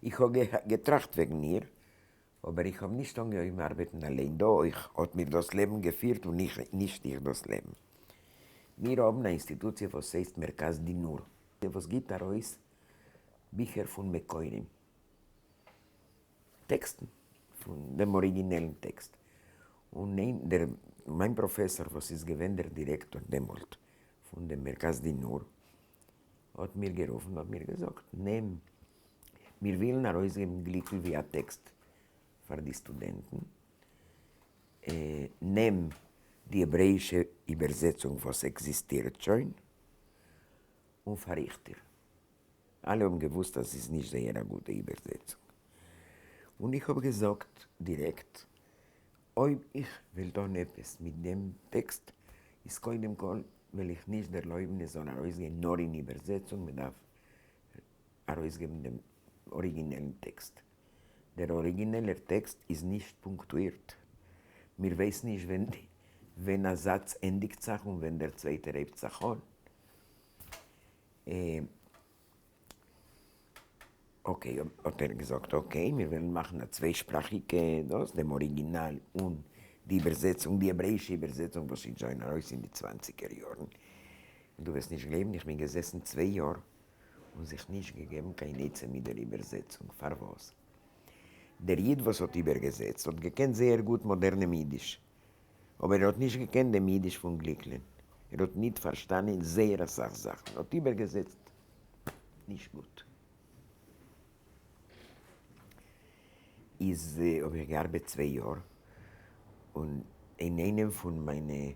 איך האב געטראכט וועגן איר, אבער איך האב נישט אנגעהויבן ארבעטן אליין דא, אויך האט מיר דאס לעבן געפירט און נישט איך דאס לעבן. מיר האבן א אינסטיטוציע וואס הייסט מרכז דינור, וואס גיבט ארויס ביכער פון מקורים, טעקסטן פון דעם אריגינעלן טעקסט, און דער מיין פראפעסאר וואס איז געווען דער דירעקטאר דעמאלט פון דעם מרכז דינור האט מיר גערופן האט מיר געזאגט, נעם, מיר ווילן ארויסגעבן גליקל ווי א טעקסט פאר די סטודענטן, נעם די העברעאישע איבערזעצונג וואס עקזיסטירט שוין און פארריכט איר. אלע האבן געוואוסט אז ס'איז נישט זייער א גוטע איבערזעצונג, און איך האב געזאגט דירעקט, אויב איך וועל טון עפעס מיט דעם טעקסט, איז קודם כל וועל איך נישט דערלויבן עס זאל ארויסגיין נאר אין איבערזעצונג, מען דארף ארויסגעבן דעם אריגינעלן טעקסט. דער אריגינעלער טעקסט איז נישט פונקטואירט, מיר ווייסן נישט ווען א זאץ ענדיגט זיך און ווען דער צווייטער הייבט זיך אן. okay, האט ער געזאגט, okay, מיר וועלן מאכן א צוויי-שפראכיגע דאס, דעם אריגינאל און די איבערזעצונג, די העברעאישע איבערזעצונג וואס איז שוין ארויס אין די צוואנציגער יארן. און דו וועסט נישט גלייבן, איך בין געזעסן 2 יאר און זיך נישט געגעבן קיין עצה מיט דער איבערזעצונג. פארוואס? דער איד וואס האט איבערגעזעצט האט געקענט זייער גוט מאדערנעם אידיש, אבער ער האט נישט געקענט דעם אידיש פון גליקלען, ער האט ניט פארשטאנען זייער אסאך זאכן, האט איבערגעזעצט נישט גוט. איז האב איך געארבעט 2 יאר, און אין איינעם פון מיינע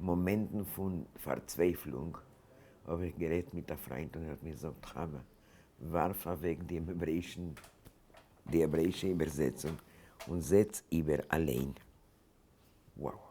מאמענטן פון פארצווייפלונג האב איך גערעדט מיט א פריינט און ער האט מיר געזאגט, חוה, ווארף אוועק די העברעאישן די העברעאישע איבערזעצונג און זעץ איבער אליין. Wow.